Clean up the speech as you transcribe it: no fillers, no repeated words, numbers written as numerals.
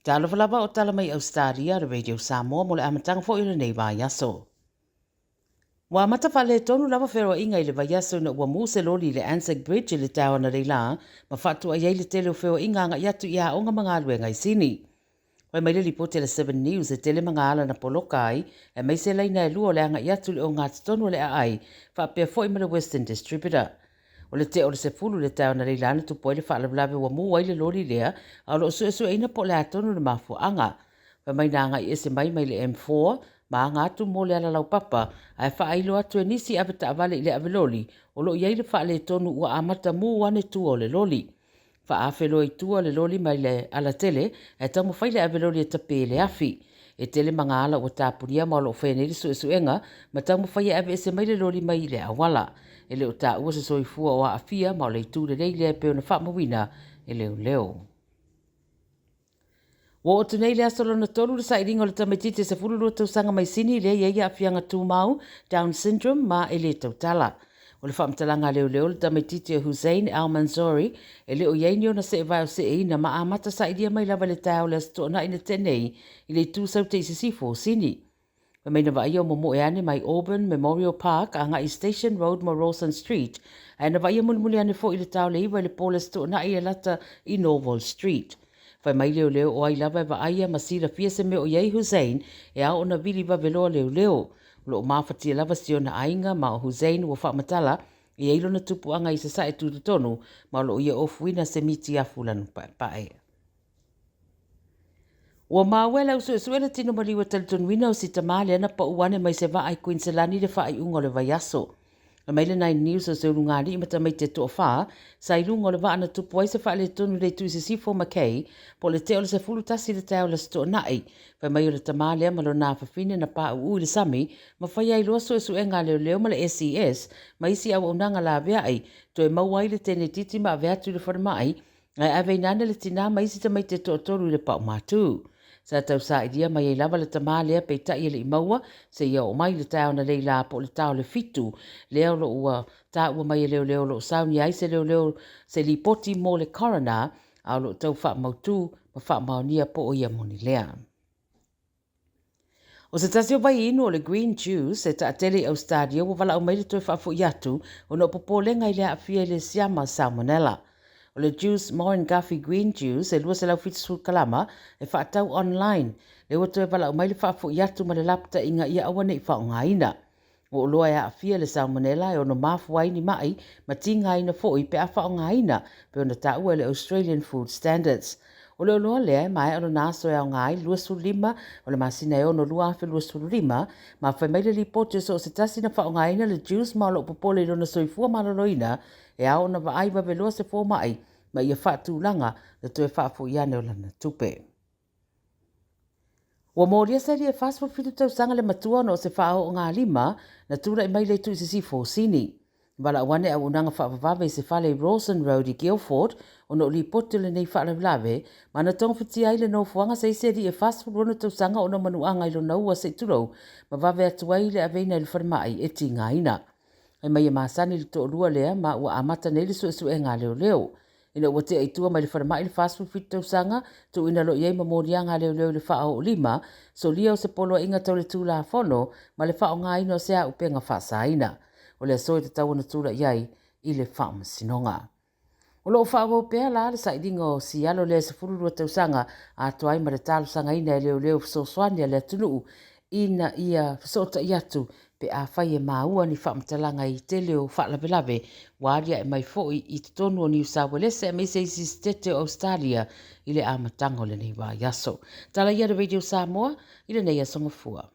Talofa lava o tala mai Ausetalia le Radio Samoa mo le amataga foi o lenei vaiaso. Ua amata faaletonu lava feoaiga i le vaiaso ina ua mu se loli i le Anzac Bridge i le taeao analeila ma faatuai ai le tele o feoaiga agai atu i aoga ma galuega i Sini. Fai mai le lipoti a le Seven News e tele magaala na poloka ai, aemaise laina e lua o le agai atu i le ogatotonu o le aai faapea foi ma le Western Distributor. O le tea o le 10 i le taeao analeila na tupu ai le faalavelave ua mu ai le loli lea, a o lo o suesueina po o le a tonu le mafuaaga. Fai mai na agai ese mai mai le M4 ma aga atu mo le ala laupapa, ae faailo atu e nisi avetaavale i le aveloli o lo o i ai le faaletonu ua amata mu ane tua o le loli. Faaafe loa i tua le loli mai le alatele ae taumafai le aveloli e tape le afi. E tele magaala ua tapunia ma o lo o faia nei le suesuega ma taumafai e aveese mai le loli mai le auala. E le o taua se soifua o aafia ma o le itu lelei lea e pei ona faamauina e leoleo. Ua oo atu nei i le aso lona tolu le sailiga o le tamaitiiti e 12 tausaga mai Sini lea e i ai aafiaga tumau, Down syndrome, ma e le tautala. O le faamatalaga a leoleo le tamaitiiti o Hussein Al Mansouri e le o i ai ni ona seevae o seeina ma amata sailia mai lava i le taeao o le Aso Toonai na tea nei i le itu Saute i Sisifo o Sini. Fai mai na vaaia o momoe ane mai Auburn Memorial Park agai i Station Road ma Rawson Street, ae na vaaia mulimuli ane foi i le tao le 9 i le po o le Aso Toonai e lata i Norval Street. Fai mai leoleo o ai lava e vaaia ma silafia se mea o i ai Hussein e ao ona vili vave loa leoleo. O lo o mafatia lava si ona aiga ma o Hussein ua faamatala e i ai lona tupuaga i Sasae tutotonu ma o lo o ia ofuina se miti afu lanu paepae. Ua maua e le au suesue le tino maliu e talitonuina o si tamā lea na pau ane mai se vaa i Kuiniselani i le faaiuga o le vaiaso. Fai mai le Nine News o se ulugalii ma tamaiti e toafa sa i luga o le vaa na tupu ai se faaletonu i le itu i sisifo o Mackay po o le tea o le 11 i le taeao o le Aso Toonai. Fai mai o le tamā lea ma lona afafine na pauu i le sami ma faia ai loa suesuega a leoleo ma le SES ma isi auaunaga laveai toe maua ai le tenetiti ma ave atu i le falemai ae aveina ane le tinā ma isi tamaiti e toatolu i le paumātū. Sa tausailia mai ai lava le tamā lea peitai e le i maua seia oo mai le taeao analeila po o le ta o le 7 lea o lo o ua taua mai e leoleo o lo o saunia ai se leoleo se lipoti mo le coroner a o lo o tau faamautū ma faamaonia po o ia moni lea. O se tasi o vai inu o le green juice e taatele i Ausetalia ua valaau mai le toe faafoi atu ona o popolega i le aafia i le siama salmonella. O le juice Morin-Guffey Green Juice e 270 kalama e faatau online lea ua toe valaau mai le faafoi atu ma le lapataiga ia aua ne i faaaogaina. Ua oo loa e aafia le salmonella e ono mafua ai ni mai ma tigaina foi pe a faaaogaina pei ona taua e le Australian Food Standards. O le oloa lea e maea lona aso e aoga ai le 25 o le masina e 6 2025 ma fai mai le lipoti o so o se tasi na faaaogaina le juice ma o lo o popole i lona soifua maloloina e ao ona vaai vave loa se fomai ma ia faatulaga le toe faafoi ane o lana tupe. Ua molia se alii e 47 tausaga le matua ona o se faaoogalima na tulai mai le itu i sisifo o Sini. Valaau ane auaunaga faavavave i se fale i Rawson Road i Guildford ona o lipoti o lenei faalavelave ma na togafitia ai le nofoaga se isi alii e 46 tausaga ona o manuaga i lona ua se i tulou ma vave atu ai le aveina i le falemai e tigaina. Fai mai e masani le toalua lea ma ua amata nei le suesuega a leoleo. Ina ua tea i tua mai le falemai le 47 tausaga, tuuina loa i ai ma moliaga a leoleo i le faaoolima, solia o se poloaiga tau le Tulafono ma le faaaogaina o se auupega faasaina. O le aso e tatau ona tulai ai i le faamasinoga. O lo o faaauau pea la le sailiga o sialo lea e 12 tausaga atoa ai ma le talosagaina e leoleo fesoasoani a le atunuu ina ia fesootai atu pe afai e maua ni faamatalaga i tele o faalavelave ua aliae mai foi i totonu o Niu Sauelese aemaise isi sitete o Ausetalia i le amataga o lenei vaiaso. Tala ia le Radio Samoa i lenei aso Gafua.